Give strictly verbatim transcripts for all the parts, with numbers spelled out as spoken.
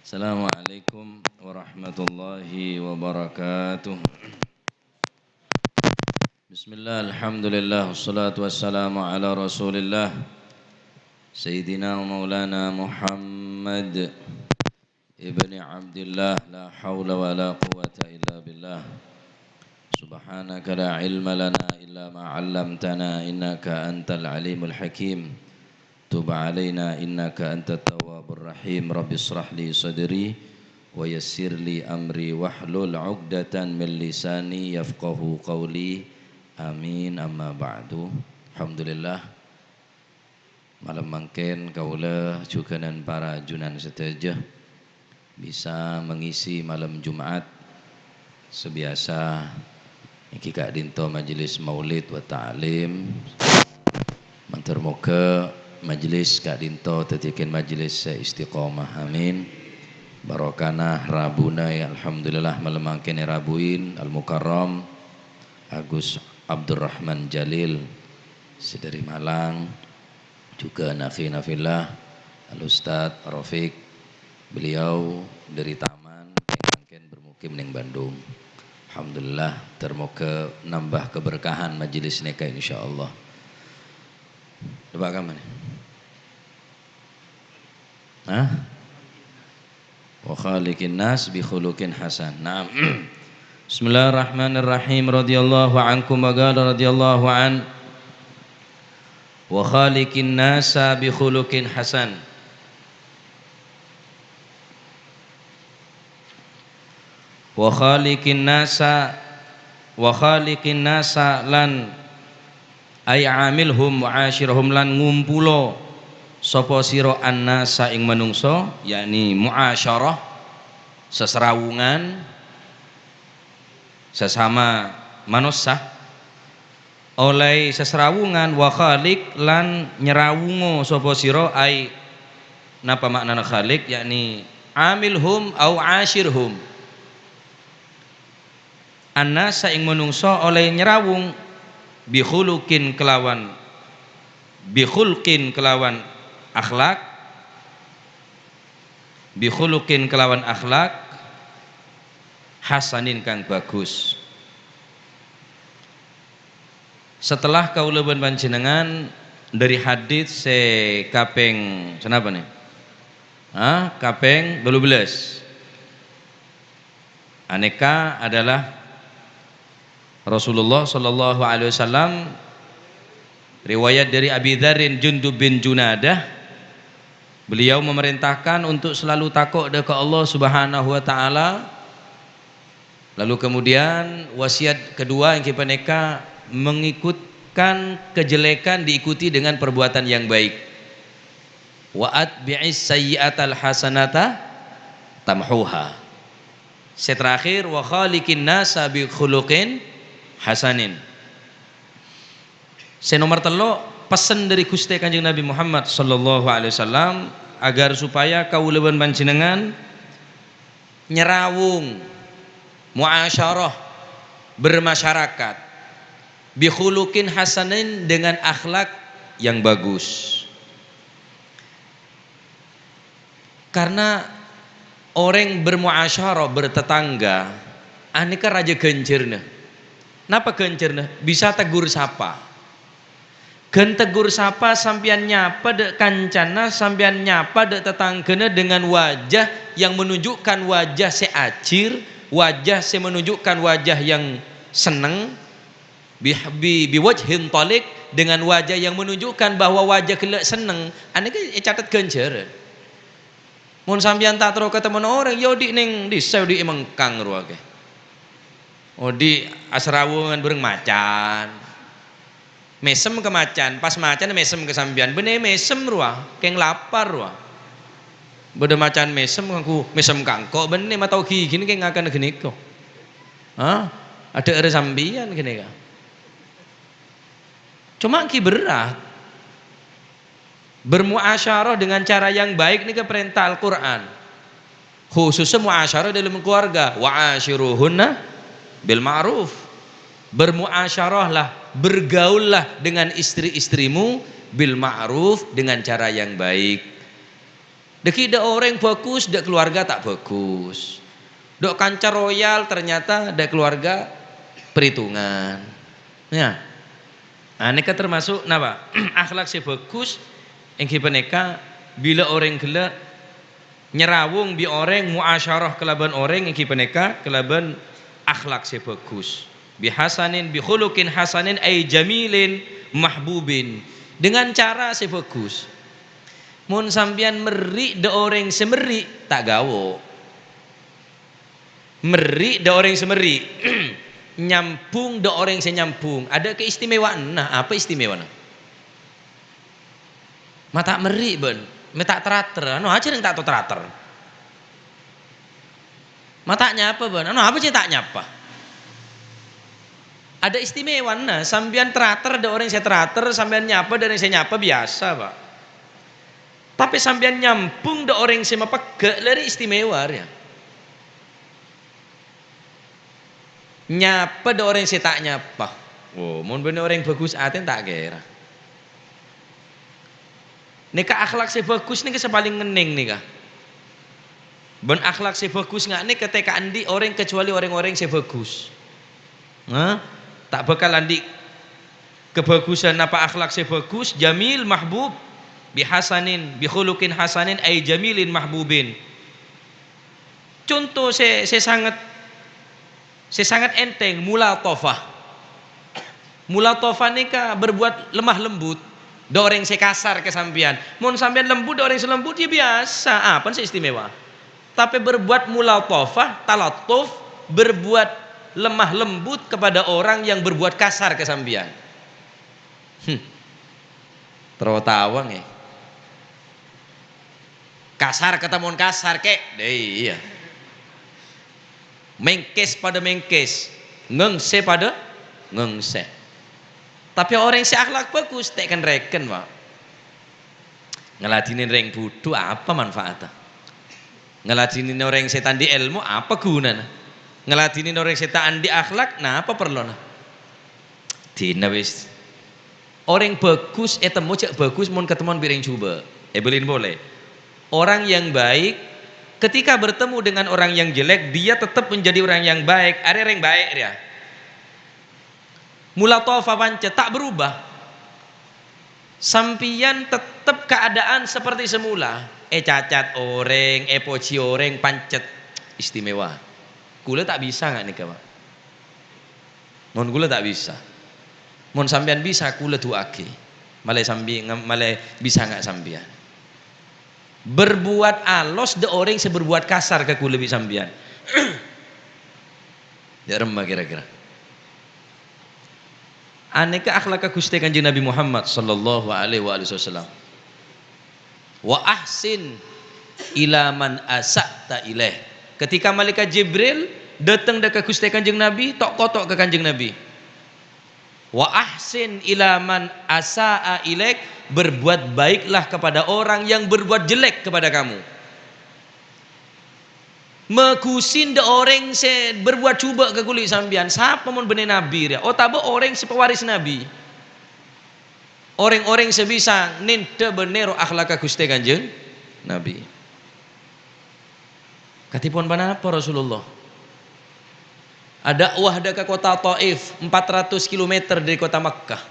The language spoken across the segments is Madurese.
Assalamualaikum warahmatullahi wabarakatuh. Bismillah, alhamdulillah, wassalatu wassalamu ala rasulillah, Sayyidina wa maulana Muhammad ibni Abdillah, la haula wa la quwwata illa billah. Subhanaka la ilma lana illa ma 'allamtana, innaka antal alimul hakim. Tub alaina innaka antat tawwabur rahim. Rabbi israh li sadri wa yassir li amri wahlul 'uqdatan min lisani yafqahu qawli. Amin. Amma ba'du. Alhamdulillah. Malem mangkèn kaulâ jhughânan para ajunan sadhâjâ bisa mengisi malem Jumat sè biyasa èngghi ka'dinto majelis maulid wa ta'lim. Mandhâr moghâ majelis ka'dinto dhâddhi kèng majelis sè istiqomah. Amin. Barokana rabuna, ya, alhamdulillah, malem mangkèn èrabuin Al-Mukarram Agus Abdurrahman Jalil sè dhâri Malang. Jhughân akhina fillah, Al-Ustadz Rafiq, beliau dhâri Taman, kèng mangkèn bermukim neng Bandung. Alhamdulillah, ter-, moghâ nambah keberkahan majelis nèka, insyaallah. Coba kamu nih. Hah? Wa khaliqin nas bi khuluqin hasan. Naam. Bismillahirrahmanirrahim. Radhiyallahu ankum wa qala radhiyallahu an. Wa khaliqin nasa bi khuluqin hasan. Wa khaliqin nasa, wa khaliqin nasa lan ay amilhum wa asyirhum lan ngumpulo sapa sira annasa ing manungsa, yakni muasyarah, sesrawungan, sesama manossa, olè sesrawungan, wa khaliq lan nyerawungo sapa sira, ai napa maknana khaliq, yakni amilhum au asyirhum. Annasa ing manungsa olè nyerawung bi khuluqin kelawan, bi khulqin kelawan akhlak, bi khuluqin kelawan akhlak, hasanin kang bagus. Setelah kaulâ bân panjhennengan dhâri hadits sè kapèng, sanapa nè? Hah? Kapèng tolu bellâs. Anèka adalah Rasulullah sallallahu alaihi wasallam, riwayat dari Abi Dzarrin Jundub bin Junadah, beliau memerintahkan untuk selalu tako' dâ' ka Allah Subhanahu wa Ta'ala. Lalu kemudian wasiat kedua èngghi panèka mengikutkan kejelekan diikuti dengan perbuatan yang baik. "Wa atbi'is sayyi'atal hasanata tamhuha." Sè terakhir, "Wa khaliqin nasa bi khuluqin hasanin." Sè nomer tello', pessen dhâri Ghustè Kanjeng Nabi Muhammad sallallahu alaihi wasallam agar supaya kaulâ bân panjhennengan nyerawung, muasyarah, bermasyarakat, bi khuluqin hasanin, dengan akhlak yang bagus. Karena orèng bermuasyarah, bertetangga, anèka rajâ ghânjhârânna. Napa ghânjhârânna? Bisa tegur sapa. Ghân tegur sapa sampèyan nyapa dâ' kancana, sampèyan nyapa dâ' tatangghâna dengan wajah yang menunjukkan wajah sè ajir, wajah sè menunjukkan wajah yang senneng, bi, bi, bi wajhin thaliq, dengan wajah yang menunjukkan bahwa wajah ghellâ' senneng, anèka ècatet ghânjhârân. Mon sampèyan ta' terro katemmo orèng, ya odi' neng dissa, odi' è Mengkang rowa kè. Odi' asrawungan bhâreng macan. Mèsem ka macan, pas macan mèsem ka sampèyan. Bânnè mèsem rowa, kèng lapar rowa. Bâdâ macan mèsem, nganggu mèsem ka engko' bânnè, matao ghighina kèng ngakan ghânèka. Hah? Adhâ'ârâ sampèyan ghânèka. Coma ghi' berrâ'. Bermuasyarah dengan cara yang baik nèka parènta Al-Qur'an. Khususnya muasyarah dalam keluarga. "Wa asyiruhunna bil ma'ruf." Bermuasyarahlah, bergaullah dengan istri-istrimu bil ma'ruf, dengan cara yang baik. Dhâggi' dâ' orèng bhâghus, dâ' keluarga ta' bhâghus. Dâ' kanca royal ternyata dâ' keluarga perhitungan. Ya. Nah, nèka termasuk napa? Akhlak sè bhâghus èngghi panèka bilâ orèng ghellâ' nyèrawong bi' orèng, muasyarah kalabân orèng èngghi panèka kalabân akhlak sè bhâghus. Bihasanin, bikhuluqin hasanin, ai jamilin mahbubin. Dengan cara sè bhâghus. Mon sampèyan merri' dâ' orèng sè merri', ta' ghawo'. Merri' dâ' orèng sè merri'. Nyambhung dâ' orèng sè nyambhung. Adâ' keistimewaanna. Apa istimewana? Ma' ta' merri', bân. Ma' ta' tratèr. Anu ajâ rèng ta' to tratèr. Ma' ta' nyapa, bân. Anu apa sè ta' nyapa? Adâ' istimewana. Sampèyan tratèr dâ' orèng sè tratèr, sampèyan nyapa dâ' orèng sè nyapa, biyasa, Pa'. Tapè sampèyan nyambhung dâ' orèng sè mapeggâ', la rè' istimewa, rèya. Nyapa dâ' orèng sè ta' nyapa. Oh, mon bânnè orèng bhâghus atè ta' kèra. Nèka akhlak sè bhâghus nèka sè palèng ngennèng nèka. Bân akhlak sè bhâghus nga' nèka tèka andi' orèng kecuali orèng-orèng sè bhâghus. Nah, ta' bhâkal andi' kabhâghusân napa akhlak sè bhâghus, jamil, mahbub, bihasanin, bikhuluqin hasanin, ai jamilin mahbubin. Conto sè, sè sanget, sè sanget ènthèng, mulatofah. Mulatofah nèka berbuat lemah lembut dâ' orèng sè kasar ka sampèyan. Mon sampèyan lembut dâ' orèng sè lembut, ya biyasa, apa sè istimewa. Tapè berbuat mulatofah, talattuf, berbuat lemah lembut kepada orang yang berbuat kasar ka sampèyan. Hmm. Terro tawang, eh. Kasar ketemon kasar, Kè'. Dâ' iyâ. Mèngkès padâ mèngkès, ngèngsè padâ ngèngsè. Tapè orèng sè akhlak bhâghus, tè' kèn-rèkèn, Pa'. Ngladhinè rèng budhu apa manfaatta? Ngladhinè orèng sè ta' andi' èlmo apa ghunana? Ngladhinè orèng sè ta' andi' akhlak, napa parlona? Dina wis. Orèng bhâghus ètemmo jhâ' bhâghus mon katemmowan bi' rèng jhubâ'. Èbâlin polè. Orang yang baik, ketika bertemu dengan orang yang jelek, dia tetap menjadi orang yang baik. Arèya rèng baik rèya. Mulatofah pancet ta' berubah. Sampèyan tetep keadaan seperti semula. Ècacat orèng, èpojhi orèng, pancet istimewa. Kulâ ta' bisa nga' nèka, Pa'. Mon kulâ ta' bisa. Mon sampèyan bisa, kulâ du'aaghi. Malè sambi-, ngem-, malè bisa nga' sampèyan. Berbuat alos dâ' orèng sè berbuat kasar ka kulâ bi' sampèyan. Jhâ' remma kèra-kèra. Anèka akhlakka Ghustè Kanjeng Nabi Muhammad sallallahu alaihi wa alihi wasallam. "Wa ahsin ila man asa'ta ilaih." Ketika Malaikat Jibril dâteng dâ' ka Ghustè Kanjeng Nabi, to'-koto' ka Kanjeng Nabi. "Wa ahsin ila man asa'a ilaik," berbuat baiklah kepada orang yang berbuat jelek kepada kamu. Maghusè dâ' orèng sè berbuat jhubâ' ka kulâ sampèyan, sapa mon bânnè nabi rèya, otabâ orèng sè pawaris nabi. Orèng-orèng sè bisa nèndhâ bân nèro akhlakka Ghustè Kanjeng Nabi. Kadhipon ponapa Rasulullah? Adâ'wah dâ' ka kottha Taif, empat ratus kilometer dâri kottha Makkah.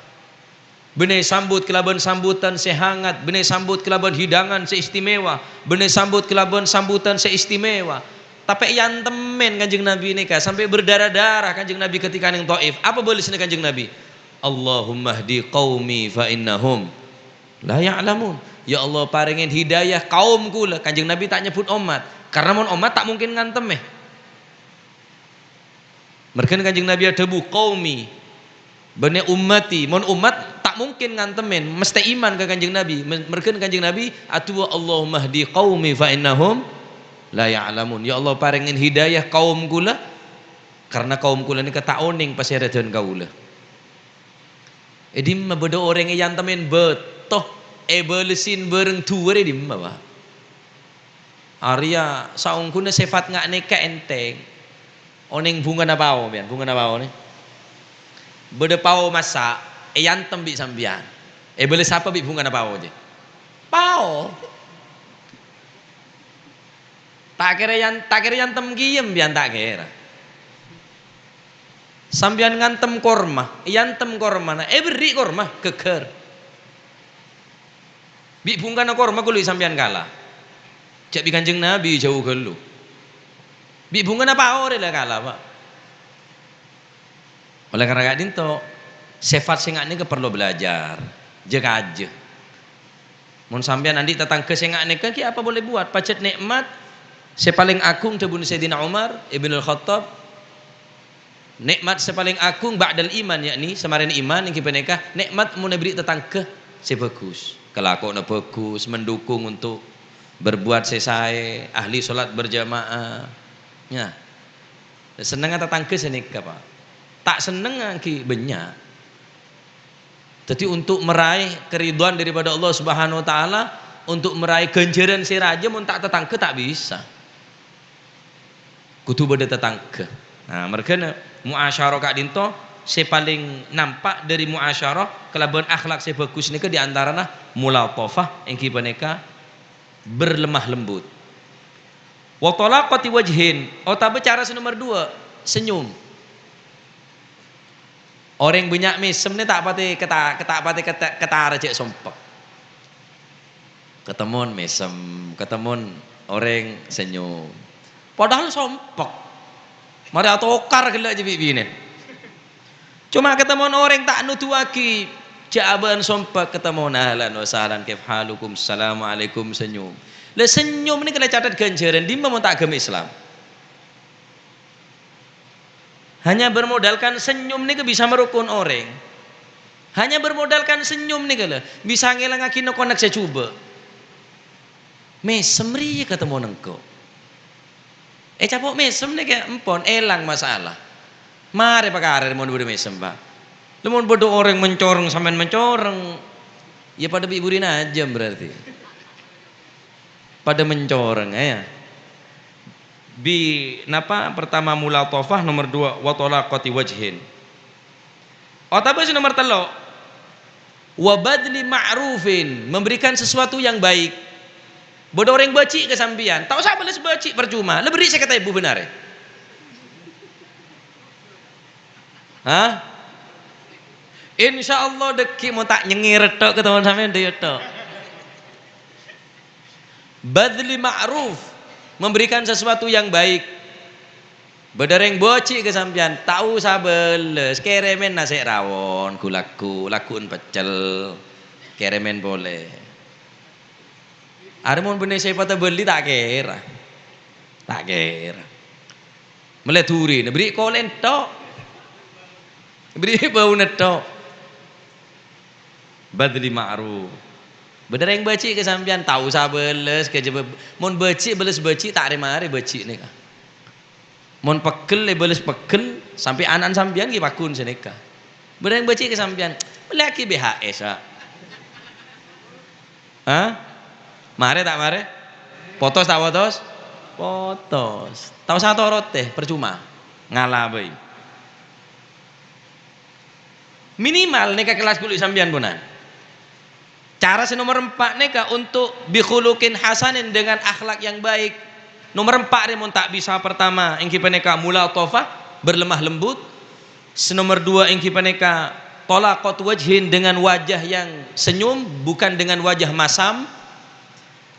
Bânnè sambut kalabân sambutan sè hangat, bânnè sambut kalabân hidangan sè istimewa, bânnè sambut kalabân sambutan sè istimewa. Tapè èantemmen Kanjeng Nabi nèka, sampè' berdarah-darah Kanjeng Nabi ketika neng Taif. Apa bâlessânna Kanjeng Nabi? "Allahummahdhi qaumi fa innahum la ya'lamun." "Ya Allah, parèngè hidayah kaum kulâ." Kanjeng Nabi ta' nyebbhut ommat, karna mon ommat ta' mungkin ngantemmè. Merghân Kanjeng Nabi adhâbu, "Qaumi," bânnè ummati. Mon ommat ta' mungkin ngantemmè, mestè iman ka Kanjeng Nabi. Me-, merghân Kanjeng Nabi adhuwâ, "Allahummahdhi qaumi fa innahum la ya'lamun." "Ya Allah, parèngè hidayah kaum kulâ, karna kaum kulâ nèka ta' onèng pasèra dân kaulâ." È dimma bâdâ orèng èantemmen bâto, èbâlessè bârâng duwâr è dimma, Pa'? Arèya saongghuna sèfat nga' nèka ènthèng. Onèng bhungana pao, sampèyan, bhungana pao nè? Bâdâ pao massa', èantem bi' sampèyan. Èbâlessè sapa bi' bhungana pao, jâ? Pao. Ta' kèra yan-, ta' kèra yantem kèya sampèyan, ta' kèra. Sampèyan ngantem korma, yantem kormana, èberri' korma, ghâggâr. Bi' bhungkana korma ghuli sampèyan kala. Jhâ' bi' Kanjeng Nabi jhâu ghâllu. Bi' bhungkana paorè la kala, Pak. Oleh karena ka'dinto, sifat sè nga' nèka parlo belajar, jâ-kajâ. Mon sampèyan andi' tatangghâ sè nga' nèka, ghi' apa boleh buat? Pajhât nè'mat sè palèng agung, dhâbuna Sayyidina Umar ibn al-Khattab, nè'mat sè palèng agung ba'dal iman, yakni samarèna iman, èngghi panèka nè'mat mon èberri' tatangghâ sè bhâghus, kalakowanna bhâghus, mendukung untuk berbuat sè saè, ahli sholat berjamaah. Ya. Sennengnga tatangghâ sanèka, Pak. Ta' sennengnga ghi' bânnya'. Dhâddhi, untuk meraih keridhaan daripada Allah Subhanahu wa Ta'ala, untuk meraih ghânjhârân sè rajâ, mon ta' tatangghâ, ta' bisa. Kodhu bâdâ tatangghâ. Nah, marghâna mu'asyarah ka'dinto sè palèng nampa' dhâri mu'asyarah kalabân akhlak sè bhâghus nèka di antarana mulatofah, èngghi panèka berlemah lembut. Wa talaqati wajhin, otabâ cara sè nomer dua, senyum. Orèng bânnya' mèsem nè ta' patè kata-, ta' patè kata-, katara jhâ' sompek. Katemmo mèsem, katemmo orèng senyum. Padahal sompek. Marè atokar ghellâ' jâ' bi' binè. Coma katemmo orèng ta' noduwâghi, jhâ' abâ'na sompek, katemmo ahlan wa sahlan, kaif halukum, assalamualaikum, senyum. Lah senyum nèka la catet ghânjhârân, dimma mon ta' aghâma Islam? Hanya bermodalkan senyum nèka bisa marokon orèng. Hanya bermodalkan senyum nèka la bisa ngèlangngaghi nèko-nèko sè jhubâ'. Mèsem rèya katemmo engko'. Ècapo' mèsem nèka empon, èlang masalah. Marè pakarè mon bâdâ mèsem, Pak. Lha mon bâdâ orèng mencoreng sampèyan mencoreng, ya padâ bi' burina ajâm berarti. Padâ mencoreng, ya. Bi-, napa? Pertama mulatofah, nomor dua wa talaqati wajhin. Otabâ sè nomor tello', wa badli ma'rufin, memberikan sesuatu yang baik. Bâdâ orèng bâji' ka sampèyan, ta' osa bâles bâji', parcoma, la berri' sèket èbu bân arè. Hah? Insyaallah dhâggi' mon ta' nyengngèr tok, katemmo sampèyan dhâ' tok. Badli ma'ruf, memberikan sesuatu yang baik. Bâdâ rèng bâji' ka sampèyan, ta' osa bâles, kèrèmèn nasè' rawon, ghu-lagghu, lagghu'en peccel, kèrèmèn polè. Arè mon bânnè sèpatta bâli ta' kèra. Ta' kèra. Mellè dhurina, bâri' kolèna tok. Bâri' bâuna tok. Badli ma'ruf. Bâdâ rèng bâji' ka sampèyan, ta' osa bâles, kajhâbhâ, mon bâji' bâles bâji', ta' rè-marè bâji' nèka. Mon peggel èbâles peggel, sampè' ana'na sampèyan ghi' pagghun sanèka. Bâdâ rèng bâji' ka sampèyan, mellèyaghi B H S, Pak. Hah? Marè ta' marè? Potos ta' potos? Potos. Ta' osa torotè, parcoma. Ngala bhâi. Minimal nèka kellas ghuli sampèyan, ponan. Cara sè nomor empa' nèka untuk bi khuluqin hasanin, dengan akhlak yang baik. Nomor empa' rè mon ta' bisa, pertama, èngghi panèka mulatofah, berlemah lembut. Sè nomor dua èngghi panèka talaqat wajhin, dengan wajah yang senyum, bukan dengan wajah masam.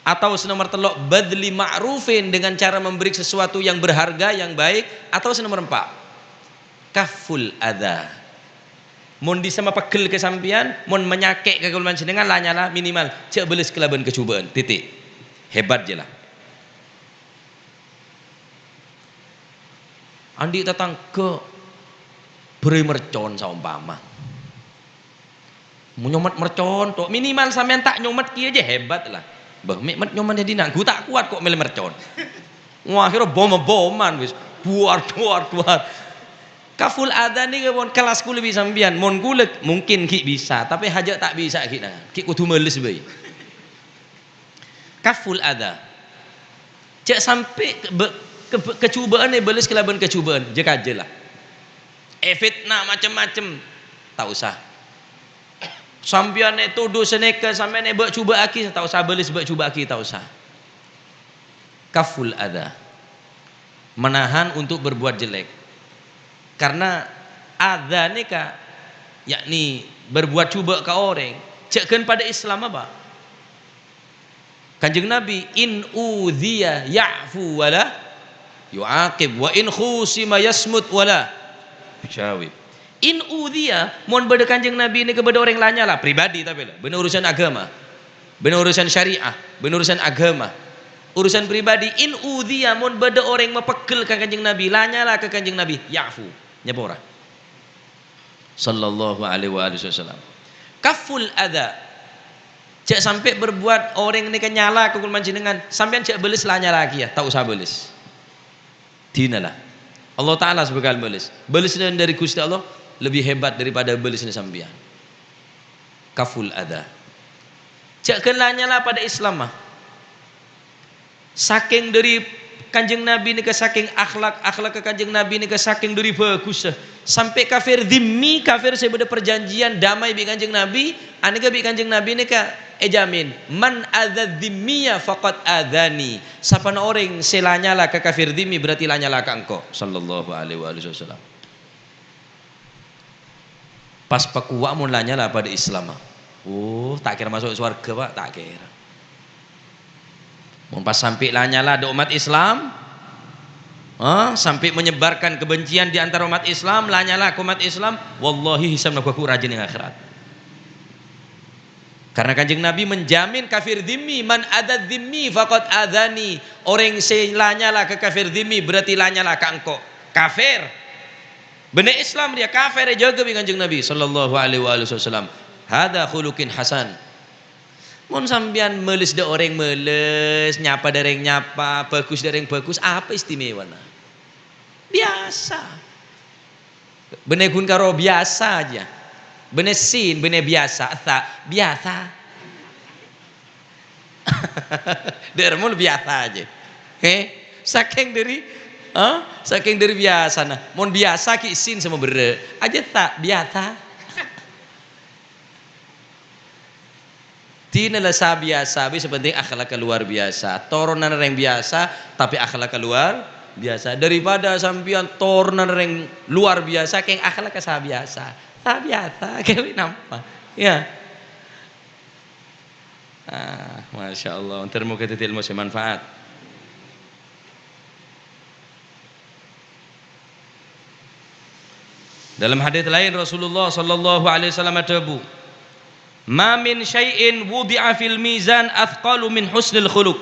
Atau sè nomor tello', badli ma'rufin, dengan cara memberi sesuatu yang berharga, yang baik. Atau sè nomor empa', kafful adza. Mon dhisa mapeggel ka sampèyan, mon manyakè' ka kaulâ panjhennengngan, la nyala minimal jhâ' bâles kalabân kajhubâ'ân. Titik. Hebat jâ la. Andi' tatangghâ bârâi mercon saompama. Mon nyomet mercon, tok, minimal sampèyan ta' nyomet kèya jâ hebat la. Bâh, mè' met nyomet è dinna', ghu ta' kowat kok mellè mercon. Wah, akhirnya bom-boman wis. Buar, buar, buar. Kafful adza nèka pon kellas kaulâ bi' sampèyan. Mon kaulâ mungkin ghi' bisa, tapè hajâ' ta' bisa ghi' nang. Ghi' kodhu males bhâi. Kafful adza. Jhâ' sampè' ke-, be-, ke-, kajhubâ'ân èbâles kalabân kajhubâ'ân. Jhâ' kajhâ la. Èfitna macem-macem. Ta' osa. Sampèyan ètodhu sanèka, sampèyan èbâ'-jhubâ'aghi, ta' osa bâles bâ'-jhubâ'aghi, ta' osa. Kafful adza, menahan untuk berbuat jelek. Karena adza nèka, yakni berbuat jhubâ' ka orèng, jhâ' ghân padâ Islamma, Pak. Kanjeng Nabi, "In udziya ya'fu wa la yu'aqib, wa in khusima yasmut wa la yusyawib." In udziya, mon bâdâ Kanjeng Nabi nèka bâdâ orèng la nyala, pribadi tapè la, bânnè urusan aghâma, bânnè urusan syariah, bânnè urusan aghâma, urusan pribadi. In udziya, mon bâdâ orèng mapeggel ka Kanjeng Nabi, la nyala ka Kanjeng Nabi, ya'fu, nyapora. Sallallahu alaihi wa alihi wasallam. Kafful adza. Jhâ' sampè' berbuat orèng nèka nyala ka kaulâ panjhennengngan, sampèyan jhâ' bâles la nyala kèya, ta' osa bâles. Dinala. Allah Ta'ala sè bhâkal bâles. Bâlessan dâri Ghustè Allah lebih hebat daripada bâlessanna sampèyan. Kafful adza. Jhâ' ghân la nyala padâ Islamma. Sakèng dâri Kanjeng Nabi nèka, sakèng akhlak, akhlakka Kanjeng Nabi nèka sakèng dâri bhâghussa. Sampè' kafir dhimmi, kafir sè bâdâ parjhânjhiyân dâmai bi' Kanjeng Nabi, anèka bi' Kanjeng Nabi nèka èjhâmin, "Man adza dhimmiya faqad adzani." Sapana orèng sè la nyala ka kafir dhimmi, berarti la nyala ka engko'. Sallallahu alaihi wa alihi wasallam. Pas pakowa' mon la nyala padâ Islamma. Oh, ta' kèra maso' sowarghâ, Pak, ta' kèra. Mon pas sampè' la nyala dâ' ommat Islam, ha, sampè' menyebarkan kebencian di antara ommat Islam, la nyala ka ommat Islam, wallahi hisabbhâ bhâghu rajâ neng akhèrat. Karena Kanjeng Nabi menjamin kafir dhimmi, "Man adza dhimmi faqad adzani." Orèng sè la nyala ka kafir dhimmi, berarti la nyala ka engko'. Kafir. Bânnè Islam rèya kafir èjâgâ bi' Kanjeng Nabi sallallahu alaihi wa alihi wasallam. Hadza khuluqin hasan. Mon sampèyan mèles dâ' orèng mèles, nyapa dâ' rèng nyapa, bhâghus dâ' rèng bhâghus, apa istimewana? Biyasa. Bânnè ghun karo biyasa jiyâ. Bânnè sin, bânnè biyasa, tha, biyasa. Dâ'remma biyasa jiyâ. He? Sakèng dâri, ha? Sakèng dâri biyasana. Mon biyasa ghi' sin sè maberrâ'. Ajjhâ tha, biyasa. Dinala sabiyasa, bi' sè penting akhlakka luar biasa. Toronan rèng biyasa, tapè akhlakka luar biasa. Daripada sampèyan toronan rèng luar biasa, kèng akhlakka sabiyasa. Sabiyasa, kèng napa? Ya. Ah, Masya Allah. Moghâ dhâddhi ilmu sè manfaat. Dalam hadis lain, Rasulullah sallallahu alaihi wasallam adhâbu, "Ma min syai'in wudi'a fil mizan athqalu min husnil khuluq."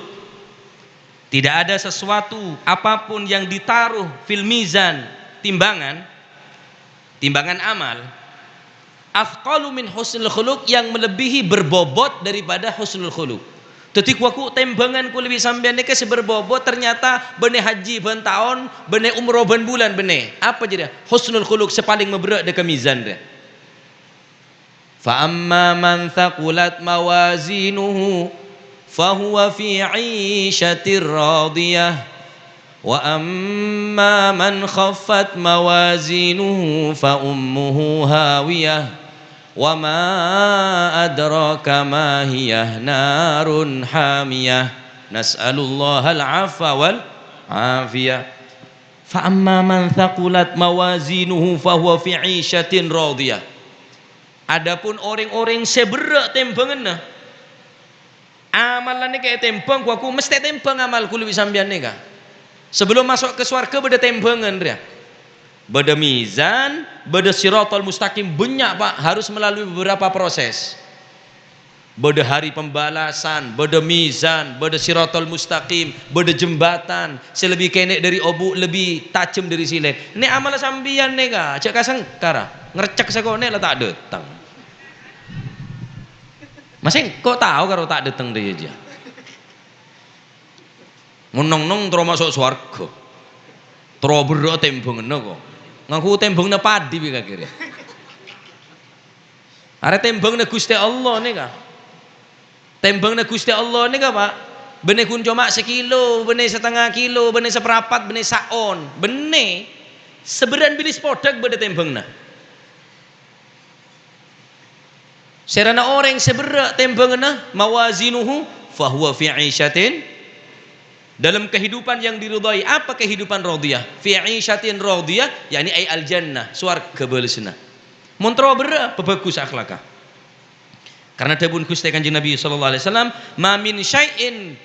Tidak ada sesuatu apapun yang ditaruh fil mizan, timbangan, timbangan amal, athqalu min husnil khuluq, yang melebihi, berbobot daripada husnul khuluq. Dhâddhi, ghu-, ghu-, tèmbhângan kaulâ bi' sampèyan nèka sè berbobot, ternyata bânnè hajji bân taon, bânnè umroh bân bulân, bânnè. Apa jârèya? Husnul khuluq sè palèng maberrâ' dâ' ka mizan rèya. Fa amma man thaqulat mawazinuhu fahuwa fi 'isyatir radiyah. Wa amma man khaffat mawazinuhu fa ummuhu hawiyah. Wa ma adraka ma hiyah, narun hamiyah. Nas'alullahal 'afwa wal 'afiyah. Fa amma man thaqulat mawazinuhu fa huwa fi 'isyatin radiyah. Adapun orèng-orèng sè berrâ' tèmbhânganna, amalanna kè ètèmbhâng, ghu-, ghu-, mestè ètèmbhâng amal kaulâ bi' sampèyan nèka. Sebelum maso' ka sowarghâ bâdâ tèmbhângan rèya. Bâdâ mizan, bâdâ Shiratal Mustaqim, bânnya', Pak, harus melalui beberapa proses. Bâdâ hari pembalasan, bâdâ mizan, bâdâ Shiratal Mustaqim, bâdâ jembatan sè lebbi kènè' dâri obu', lebbi tajem dâri silè. Nè' amalla sampèyan nèka, jhâ' kasengkara, ngercek sakonè' la ta' dâteng. Ma' sèngko' tao karo ta' dâteng rèya jiyâ. Mon nong-nong terro maso' sowarghâ. Terro berrâ' tèmbhânganna ko. Ngangghu tèmbhânganna padi bi' kakè rèya. Arè tèmbhânganna Ghustè Allah nèka. Tèmbhânganna Ghustè Allah nèka, Pak, bânnè ghun coma sakilo, bânnè satengnga kilo, bânnè saparapat, bânnè saon. Bânnè. Sabherrâ'ân bilis podhâk bâdâ tèmbhânganna. Sèrana orèng sè berrâ' tèmbhânganna, mawazinuhu, fahuwa fi 'isyatin Dalam kehidupan yang diridhai. Apa kehidupan radhiyah? Fi 'isyatin radhiyah, yakni ay al-jannah, sowarghâ bâlessanna. Mon terro berrâ, pabhâghus akhlakka. Karena dhâbuna Ghustè Kanjeng Nabi sallallahu alaihi wasallam, "Ma min syai'in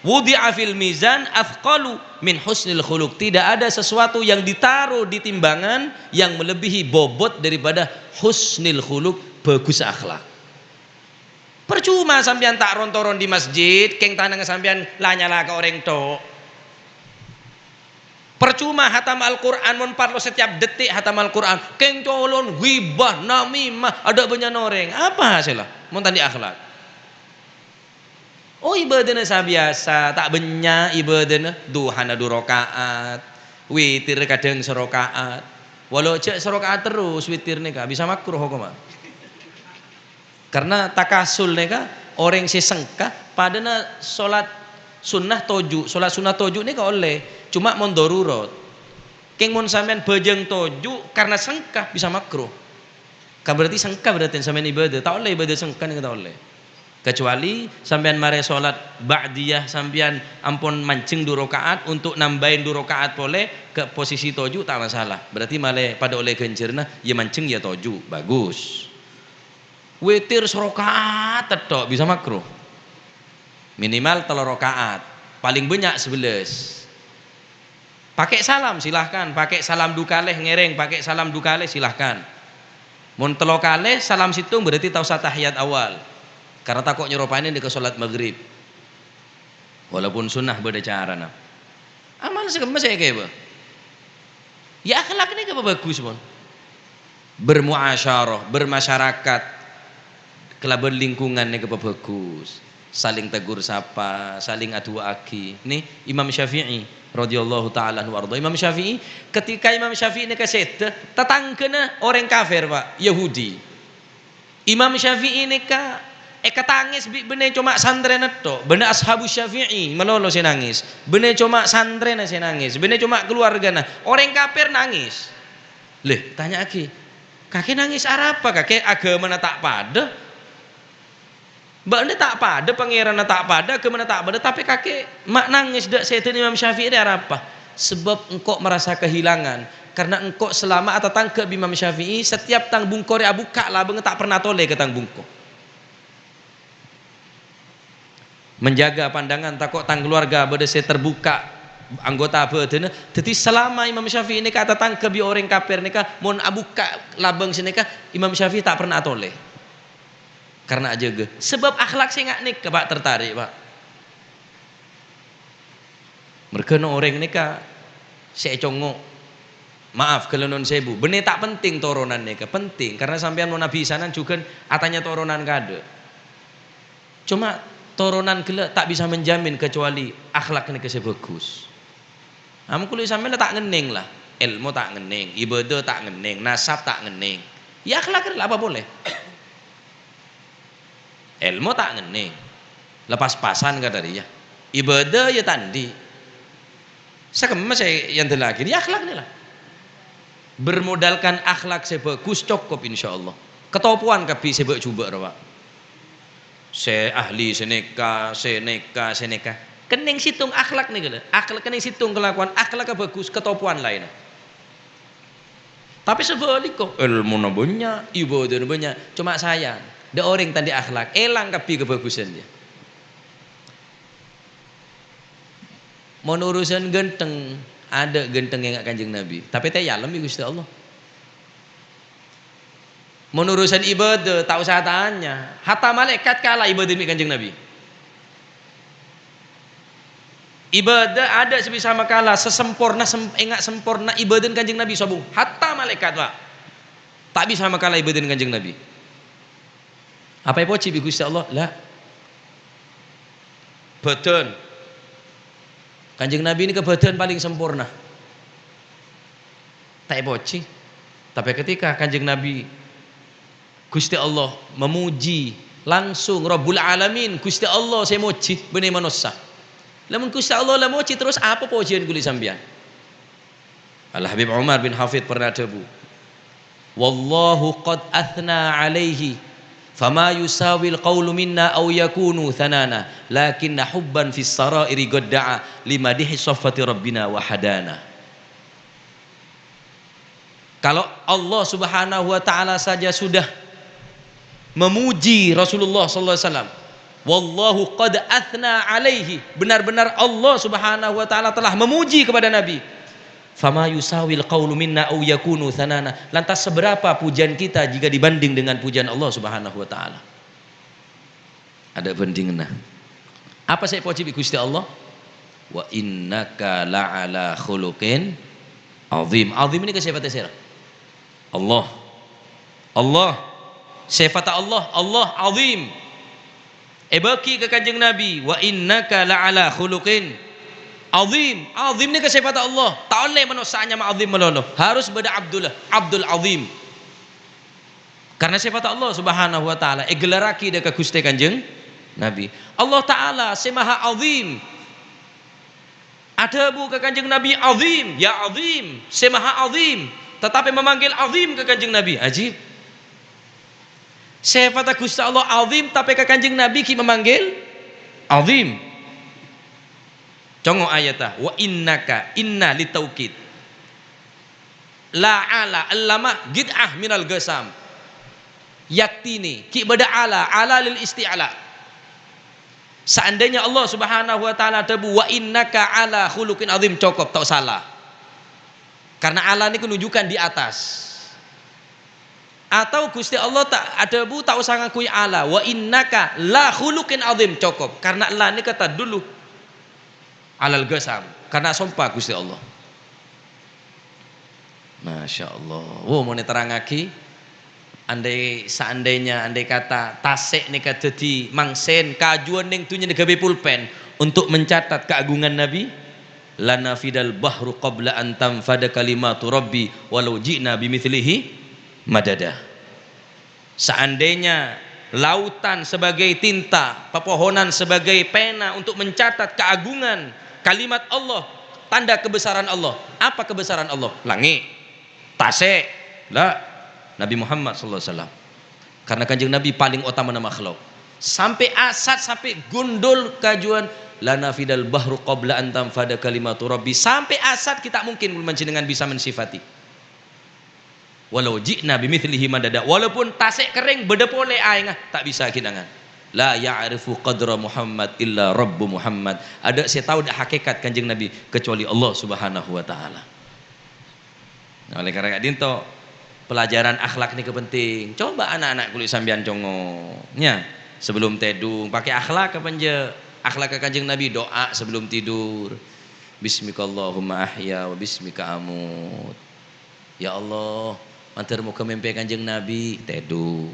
wudi'a fil mizan athqalu min husnil khuluq." Tidak ada sesuatu yang ditaruh di timbangan yang melebihi bobot daripada husnil khuluq, bhâghus akhlak. Percuma sampèyan ta' ron-toron di masjid, kèng tanangnga sampèyan la nyala ka orèng tho'. Percuma hatam Al-Qur'an, mon parlo setiap detik hatam Al-Qur'an, kèng colon, ghibah, namimah, adâ' bânnya'na orèng. Apa hasèlla? Mon ta' andi' akhlak. Oh, ibâdâna sabiyasa, ta' bânnya' ibâdâna, duhana du raka'at, witir kadhâng saroka'at. Walau jhâ' saroka'at terros witir nèka, bisa makruh hokomma. Karena takasul nèka orèng sè sengka, padâna solat sunnah toju', solat sunnah toju' nèka ollè, cuma mon darurat. Kèng mon sampèyan bhâjâng toju' karena sengka, bisa makruh. Ka berarti sengka berarti sampèyan ibâdâ, ta' ollè ibâdâ sengka nèka ta' ollè. Kecuali sampèyan marè solat ba'diyah, sampèyan ampon manjheng du raka'at, untuk nambahin du raka'at polè ka posisi toju' ta' masalah. Berarti malè padâ ollè ghânjhârânna, ya manjheng ya toju', bagus. Witir saroka'at tètto' bisa makruh. Minimal tello raka'at, paling bânnya' sabellâs. Pakè salam, silahkan. Pakè salam du kalè ngèrèng, pakè salam du kalè, silahkan. Mon tello kalè, salam sèttong, berarti ta' osa tahiyat awal. Karena tako' nyaropanè nèka solat maghrib. Walaupun sunnah bâdâ carana. Amal sè kemma sè èkèbâ. Ya, akhlak nèka pabhâghus, pon. Bermuasyarah, bermasyarakat kalabân lingkungan nèka pabhâghus. Saling tegur sapa, saling aduwâ'aghi. Nè, Imam Syafi'i radhiyallahu ta'ala anhu warḍha. Imam Syafi'i, ketika Imam Syafi'i nèka sèdhâ, tatangghâna orèng kafir, Pak, Yahudi. Imam Syafi'i nèka èkatangès bi' bânnè coma santrèna tho', bânnè ashabu Syafi'i malolo sè nangès, bânnè coma santrèna sè nangès, bânnè coma kaluwargana, orèng kafir nangès. Lè, tanya'aghi, "Kakè nangès arapa, Kakè? Aghâmana ta' padâ." Bâ'na ta' padâ, pangèranna ta' padâ, aghâmana ta' padâ, tapè kakè ma' nangès dâ' sèdhâna Imam Syafi'i rè arapa? Sebab engko' merasa kehilangan, karena engko' selama atatangghâ bi' Imam Syafi'i, setiap tang bungko rè abukka' labângnga ta' pernah atolè ka tang bungko. Menjaga pandangan, tako' tang kaluwarga bâdâ sè terbuka anggota bâdâna. Dhâddhi, selama Imam Syafi'i nèka atatangghâ bi' orèng kafir nèka, mon abukka' labâng sè nèka, Imam Syafi'i ta' pernah atolè. Karena ajâgâ. Sebab akhlak sè nga' nèka, Pak, tertarik, Pak. Merghâna orèng nèka sè ècongngo'. Maaf, ghellâ' non sèbu. Bânnè ta' penting toronan nèka. Penting, karena sampèyan mon abhisanan jhughân atanya toronan kaadâ'. Coma toronan ghellâ' ta' bisa menjamin kecuali akhlak nèka sè bhâghus. Amon kulâ sampèyan la ta' ngennèng la, èlmo ta' ngennèng, ibâdâ ta' ngennèng, nasab ta' ngennèng. Ya akhlak la apa polè. Èlmo ta' ngennèng, la pas-pasan kadhâ' rèya. Ibâdâ ya ta' andi'. Sakemma sè èandellaghi, ya akhlak nè la. Bermodalkan akhlak sè bhâghus cokop, insyaallah. Katopowan kabbhi sè bâ'-jhubâ' rowa. Sè ahli sè nèka, sè nèka, sè nèka. Kennèng sèttong akhlak nèka lho. Akhlak kennèng sèttong kalakowan, akhlakka bhâghus, katopowan laènna. Tapè sabhâligghâ, èlmona bânnya', ibâdâna bânnya', coma sayang, dâ' orèng ta' andi' akhlak, èlang kabbhi kabhâghusân, yâ. Mon urusan ghântheng, adâ' ghântheng ènga' Kanjeng Nabi, tapè ta' èalem bi' Ghustè Allah. Mon urusan ibâdâ, ta' osa atanya. Hatta malaèkat kala ibâdâ bi' Kanjeng Nabi. Ibâdâ adâ' sè bisa makala, sasamporna, sem-, ènga' samporna ibâdâna Kanjeng Nabi sobung. Hatta malaèkat, Pak, ta' bisa makala ibâdâna Kanjeng Nabi. Apa èpojhi bi' Ghustè Allah? La. Bâdân. Kanjeng Nabi nèka bâdân palèng samporna. Ta' èpojhi. Tapè ketika Kanjeng Nabi, Ghustè Allah memuji langsung Rabbul Alamin, Ghustè Allah sè mojhi, bânnè manossa. Lamon Ghustè Allah la mojhi, terros apa pojhiyân kulâ sampèyan? Al-Habib Umar bin Hafid pernah adhâbu, "Wallahu qad athna alaihi "Fama yusawil qawlu minna aw yakunu thanana, lakinna hubban fis sarairi qad da'a limadihi shaffati rabbina wa hadana." Kalau Allah Subhanahu wa Ta'ala saja sudah memuji Rasulullah sallallahu alaihi wasallam, "Wallahu qad athna alaihi," benar-benar Allah Subhanahu wa Ta'ala telah memuji kepada Nabi. "Fama yusawil qawlu minna aw yakunu thanana." Lantas, seberapa pujian kita jika dibanding dengan pujian Allah Subhanahu wa Ta'ala? Adâ' bhândhinganna. Apa sè èpojhi bi' Ghustè Allah? "Wa innaka la'ala khuluqin azim." Azim nèka sèfatta sèra? Allah. Allah. Sèfatta Allah, Allah azim. Èbâghi ka Kanjeng Nabi, "Wa innaka la'ala khuluqin azim." Azim nèka sèfatta Allah. Ta' ollè manossa anyama azim malolo. Harus bâdâ Abdullah, Abdul Azim. Karena sèfatta Allah Subhanahu wa Ta'ala èghellarraghi dâ' ka Ghustè Kanjeng Nabi. Allah Ta'ala sè Maha Azim. Adhâbu ka Kanjeng Nabi, "Azim, ya Azim," sè Maha Azim, tatapè mamanggil azim ka Kanjeng Nabi. Ajib. Sèfatta Ghustè Allah azim, tapè ka Kanjeng Nabi ghi' mamanggil azim. Congo' ayatta, "Wa innaka," inna litaukid. "La ala," allama, "qit'ah minal qasam." Yaktine, ghi' bâdâ ala, ala lil isti'la. Seandainya Allah Subhanahu wa Ta'ala adhâbu, "Wa innaka ala khuluqin azim," cokop, ta' osa la. Karena ala niku nunjukkan di atas. Atau Ghustè Allah ta' adhâbu, ta' osa ngangghuy ala, "Wa innaka la khuluqin azim," cokop. Karena la nèka tadullu alal qasam, karena sompa Ghustè Allah. Masya Allah. Wo, mon èterrangngaghi, andai, seandainya, andai kata, tasè' nèka dhâddhi mangsen, kajuwan neng dhunnya nèka ghâbây pulpen untuk mencatat keagungan Nabi, "Lanafidal bahru qabla an tanfada kalimatu Rabbi walau ji'na bimithlihi madada." Seandainya lautan sebagai tinta, pepohonan sebagai pena untuk mencatat keagungan kalimat Allah, tanda kebesaran Allah. Apa kebesaran Allah? Langit, tasè', la, Nabi Muhammad sallallahu alaihi wasallam. Karena Kanjeng Nabi paling otamana makhluk. Sampai asat, sampai gundul kajuwan, "Lanafidal bahru qabla an tanfada kalimatu Rabbi." Sampai asat kita mungkin, kula panjhennengan bisa mensifati. "Walau ji'na bimithlihi madada," walaupun tasè' kerrèng bâdâ polè aèngnga, ta' bisa ghinangan. "La ya'rifu qadra Muhammad illa Rabbu Muhammad." Adâ' sè tao dâ' hakikat Kanjeng Nabi kecuali Allah Subhanahu wa Ta'ala. Nah, oleh karena ka'dinto, pelajaran akhlak nèka penting. Coba ana'-ana' kulâ sampèyan congo', nya, sebelum tèdung, pakai akhlak apa enjâ'? Akhlak ka Kanjeng Nabi, doa sebelum tidur. "Bismikallahumma ahya wa bismika amut." Ya Allah, mandhâr moghâ mèmpè Kanjeng Nabi, tèdung.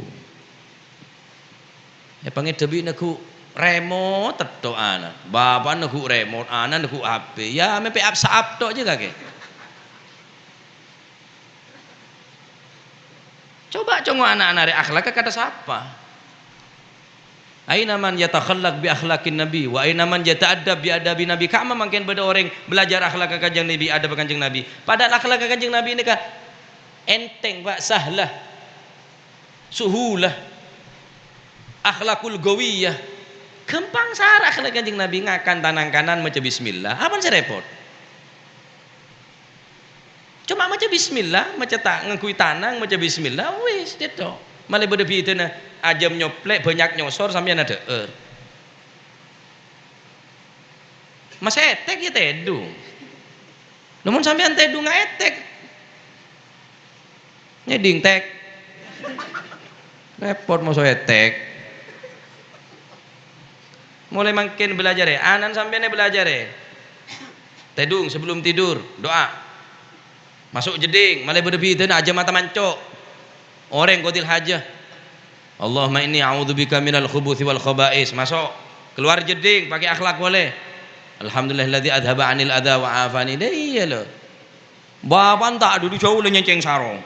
Èpangèdhâbi nèghu' remot tètto' ana'. Bapa' nèghu' remot, ana' nèghu' H P. Ya, mèmpè ap-, saap tok jâ kakè. Coba congo' ana'-ana' rè akhlakka kata sapa? "Aina man yatakhallaq bi akhlaqin Nabi, wa aina man yata'addab bi adabi Nabi." Ka'amma mangkèn bâdâ orèng belajar akhlak ka Kanjeng Nabi, adab ka Kanjeng Nabi. Padahal akhlak ka Kanjeng Nabi nèka ènthèng, Pak, sahlah, suhulah, akhlakul ghawiyah. Ghâmpang sara akhlak Kanjeng Nabi, ngakan tanang kanan maca bismillah. Apa sè rèpot? Coma maca bismillah, maca ta-, ngangghuy tanang, maca bismillah, wis, cètto'. Malè bâdâ bhidhâna, ajâm nyoplè', bânnya' nyosor, sampèyan adhâ'âr. Masè ètèk, ya tèdung. Lha, mon sampèyan tèdung, nga' ètèk. Ngèdhing, tèk. Rèpot, moso ètèk. Mulai mangkèn belajar, ya. Anan sampèyan belajar, ya. Tèdung sebelum tidur, doa. Maso' jeddhing, malè bâdâ bhidhâna, ajâm mata manco'. Orèng qadil hajah. "Allahumma inni a'udzubika minal khubuthi wal khaba'is." Maso'. Keluar jeddhing, pakai akhlak polè. "Alhamdulillahilladzi adzhaba 'anni al-adza wa 'afani." Dâ' iyâ, lo. Bapa' enta' dulu jhâu la nyèncèng sarong.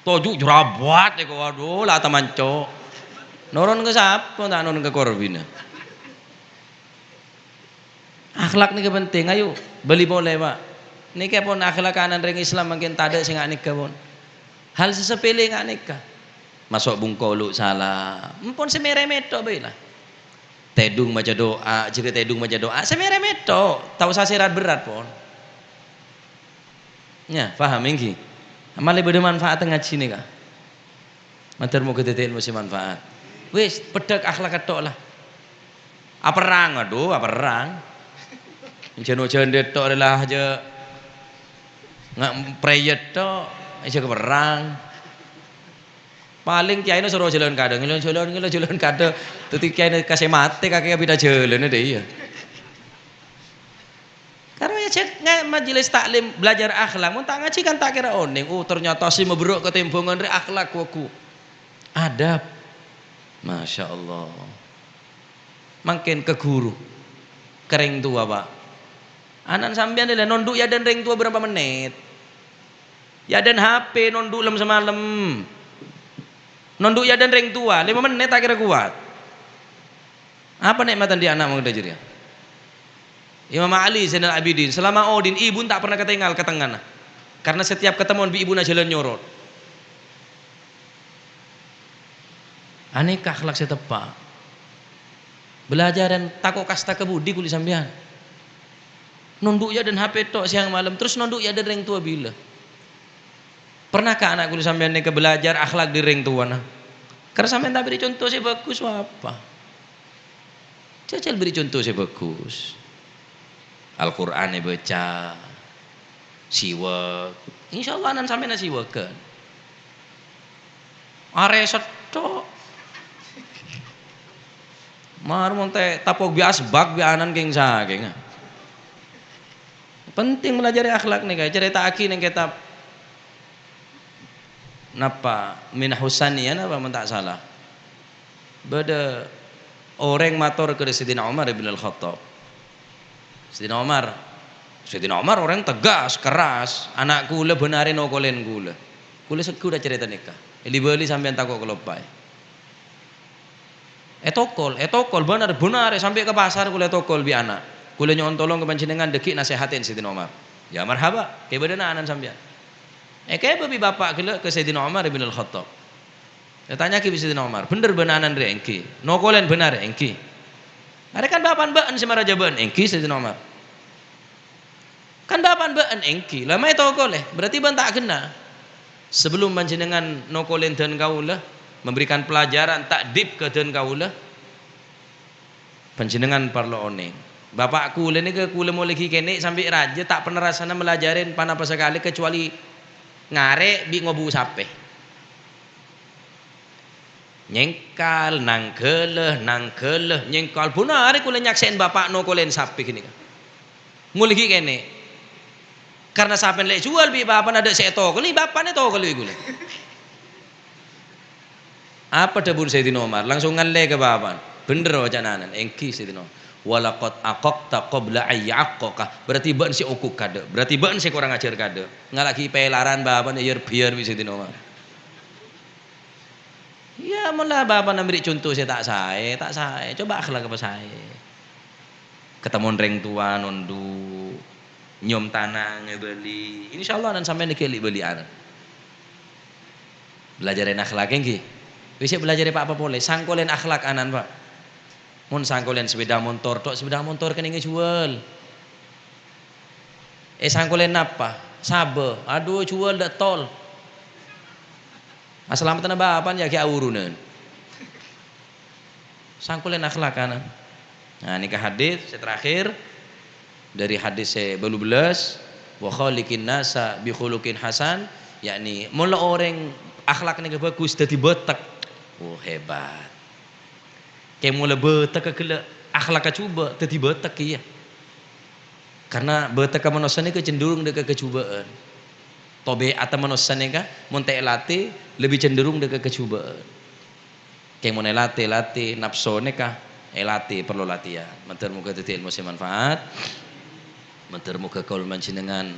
Toju' jerabat, èko, waduh, la tamanco'. Noron ka sapa, ta' noron ka korbina. Akhlak nèka penting, ayo, bâli polè, Pak. Nèka pon akhlak anan rèng Islam mangkèn tadâ' sè nga' nèka pon. Hal sè sapèlè nga' nèka. Maso' bungkolu' sala. Empon sè mèrè mètto' bhâi la. Tèdung maca du'a, jâgâ tèdung maca du'a, sè mèrè mètto'. Ta' osa sè rat-berrat, pon. Nya, paham ènggi? Malè bâdâ manfaat ngajhi nèka. Mator moghâ dhâddhi ilmu sè manfaat. Wis, peddhâk akhlak tok la. Aperrang, adhu, aperrang. Jân-ojân dhâ' tok rè la jâ' nga-, prèyet tok, jâ' perrang. Palèng kèyaèna soro jhâlân kadhâ, ngèlo jhâlân, ngèlo jhâlân kadhâ. Dhâddhi kèyaèna kasè matè kakè abit ajhâlâna dhâ iyâ. Karena ya, cek nga-, majelis taklim belajar akhlak, mon ta' ngajhi kan ta' kèra onèng, oh, ternyata sè maberrâ' katèmbhângan rè akhlak, wagu. Adab. Masya Allah. Mangkèn ka ghuru, ka rèng towa, Pak. Ana'na sampèyan lè nondhu' è adâ'na rèng towa bârâmpa mennèt? È adâ'na H P nondhu' lem-samalem. Nondhu' è adâ'na rèng towa, lèma mennèt ta' kèra kowat. Apa nè'matta andi' ana' mangkèn jârèya? Imam Ali Zainal Abidin, selama odi'na ibuna ta' pernah katèngal ka tengngana. Karena setiap ketemuan bi' ibuna jhâlân nyorot. Anèka akhlak sè teppa'. Belajaran tako' kasta ka budi kulâ sampèyan. Nondhu' è adâ'na H P tok sèyang malem, terros nondhu' è adâ'na rèng towa bilâ. Pernahkah ana' kulâ sampèyan nèka belajar akhlak dâri rèng towana? Karena sampèyan ta' bèrri' conto sè bhâghus, apa? Jhâjhâl bèrri' conto sè bhâghus. Al-Qur'an èbâca, siwak. Insyaallah ana'na sampèyan asiwaghân. Arè sètto. Mar mon ta' tapok bi' asbak bi' ana'na kèng-sakènga. Penting melajari akhlak nèka, ècarèta'aghi neng kètab napa, Minahus Saniyah napa mon ta' sala. Bâdâ orèng mator ka Sayyidina Umar ibn Al-Khattab. Sayyidina Umar, Sayyidina Umar orèng tegas, keras, "Ana' kulâ bân arè nokolèn kulâ. Kulâ segghut acarèta nèka. Li-bâli sampèyan tako' kaloppaè." Ètokol, ètokol, bân arè, bân arè, sampè' ka pasar kulâ ètokol bi' ana'. Kulâ nyo'on tolong ka panjhennengngan dhâggi' nasèhatè Sayyidina Umar. Ya marhaba, kèbâ dâ' ana'na sampèyan. Èkèbâ bi' bapa' ghellâ' ka Sayyidina Umar ibn Al-Khattab. Ètanya'aghi bi' Sayyidina Umar, "Bhendher bân ana'na rè?" "Èngghi." "Nokolèn bân arè?" "Èngghi." "Arè kan bapa'na bâ'na sè mara jhâ' bâ'na?" "Èngghi, Sayyidina Umar." "Kan bapa'na bâ'na?" "Èngghi." "La maè tokolè, berarti bâ'na ta' ghenna." Sebelum panjhennengngan nokolèn dân kaulâ, memberikan pelajaran ta'dib ka dân kaulâ, panjhennengngan parlo onèng. Bapa' kulâ nèka kulâ molaè ghi' kènè' sampè' rajâ ta' pernah rassana malajarè pa-napa sakalè kecuali ngarè' bi' ngobu sapè. Nyèngkal, nangghâlâ, nangghâlâ, nyèngkal. Bân arè kulâ nyaksè'è bapa' nokolèn sapè ghânèka. Molaè ghi' kènè'. Karena sapèna lè' jhuwâl bi' bapa'na, adâ' sè ètokolè, bapa'na ètokolè bi' kulâ. Apa dhâbuna Sayyidina Umar? Langsung ngallè ka bapa'na. "Bhendher oca'na ana'na?" "Èngghi, Sayyidina Umar." "Wa laqad aqaqta qabla an ya'aqqaka." Berarti bâ'na sè okok kadâ'. Berarti bâ'na sè korang ajhâr kadâ'. Ngala' ghi' pèlaran bapa'na èyèr-biyèr bi' Sayyidina Umar. Iyâ, mon la bapa'na mèrè' conto sè ta' saè, ta' saè. Coba akhlak apa saè? Katemmo rèng towa nondhu', nyom tanang è bâli. Insyaallah ana'na sampèyan èghâli bâli ana'na. Belajarè akhlak èngghi. Wis belajarè pa-apa polè, sangkolèn akhlak ana'na, Pak. Mon sangkolèn sepeda montor tok, sepeda montor kennèng èjhuwâl. È sangkolèn napa? Sabâ. Adhu, jhuwâl dâ' tol. Asalameddhâna bapa'na ya ghi' awurunân. Sangkolèn akhlak ana'na. Nah, nèka hadis sè terakhir dari hadis sè bâlu bellâs, "Wa khaliqin nasa bi khuluqin hasan," yakni, mon la orèng akhlak nèka bhâghus, dhâddhi bâtek. Oh, hebat. Kè mon la bâtek ghellâ' akhlakka jhubâ', dhâddhi bâtek kèya. Karena bâtekka manossa nèka cenderung dâ' ka kajhubâ'ân. Tabi'atta manossa nèka mon ta' èlatè lebbi cenderung dâ' ka kajhubâ'ân. Kèng mon èlatè, latè, napso nèka èlatè, parlo latèyan. Mandhâr moghâ dhâddhi èlmo sè manfaat. Mandhâr moghâ kaulâ panjhennengngan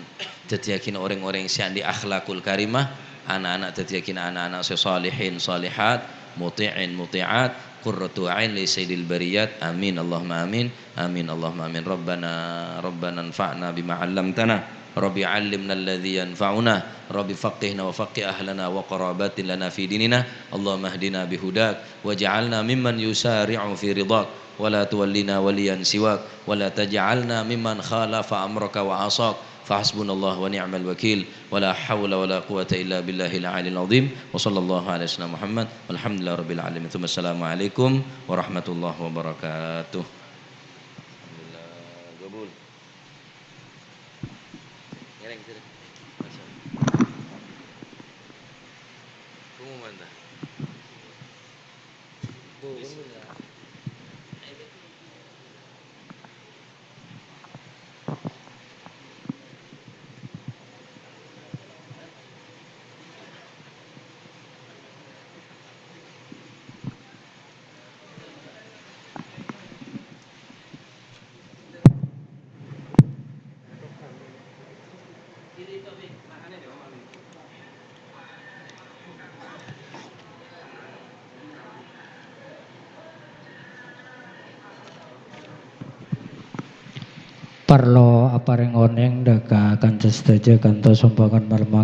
dhâddhiyâghin orèng-orèng sè andi' akhlakul karimah, ana'-ana' dhâddhiyâghin ana'-ana' sè salihin, salihat, muti'in, muti'at, قرة عين لسيد البريات. آمين اللهم آمين. آمين اللهم آمين. ربنا، ربنا انفعنا بما علمتنا. رب علمنا الذي ينفعنا. رب فقهنا وفقه أهلنا وقرابات لنا في ديننا. اللهم اهدنا بهداك واجعلنا ممن يسارع في رضاك ولا تولنا وليا سواك ولا تجعلنا ممن خالف أمرك وعصاك. فحسبنا الله ونعم الوكيل. ولا حول ولا قوة إلا بالله العلي العظيم. وصلى الله على سيدنا محمد. والحمد لله رب العالمين. ثم السلام عليكم ورحمة الله وبركاته. Alhamdulillah, kabul. Ngereng sini. Masya Allah. Pengumuman dah. Parlo aparèng onèng dhâ' ka kanca sadhâjâ kantos sombangan malem